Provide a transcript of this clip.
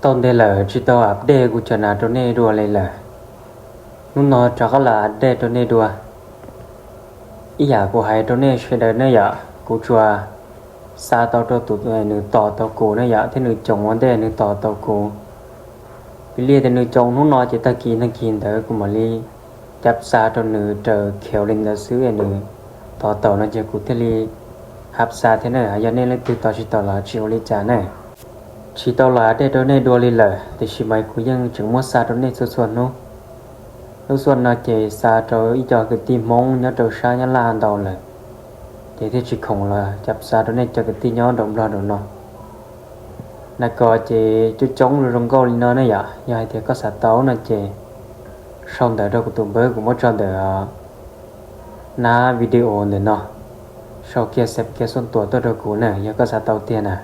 Tau ntev lawm tsis tau update kuv cov nas rau nej dua li lawm. Hnub no rov qab los update rau nej dua. Ib yam kuv hais rau nej sawv daws ne yom, kuv tsuas xa tau rau tus nws tos tau kuv ne yom, thiab nws coom ua ntej nws tos tau kuv. Piv li tias nws coom hnub no ces tag kis tag kis ntawd kuv mam li cab xa rau nws raws khiav li ntawd xwb es nws tos tau no ces kuv thiaj li hab xa thiab na. Yog nej leej twg tos tsis tau los tsis ua li cas na. Tsis tau los update rau nej dua li lawm, tiam sis mas kuv yeej tseem muab xa rau nej txhua txhua hnub. Lub xuaj no ces xa rau ib co kwv tij Hmoob nyob rau sab Nyab Laj ntau lawm, ces thiaj tsis khoom los cab xa rau nej cov kwv tij nyob nraum Nplog nraum no. Na ko ces coob coob zoo zoo nkauj li no ne yom, yog hais tias koj xav tau no ces sau ntawv rau kuv tus npawb kuv muab tso ntawm nab video ntawm no, sau kiag xab kiag xuaj tuas tuaj rau kuv na yog koj xav tau tiag na.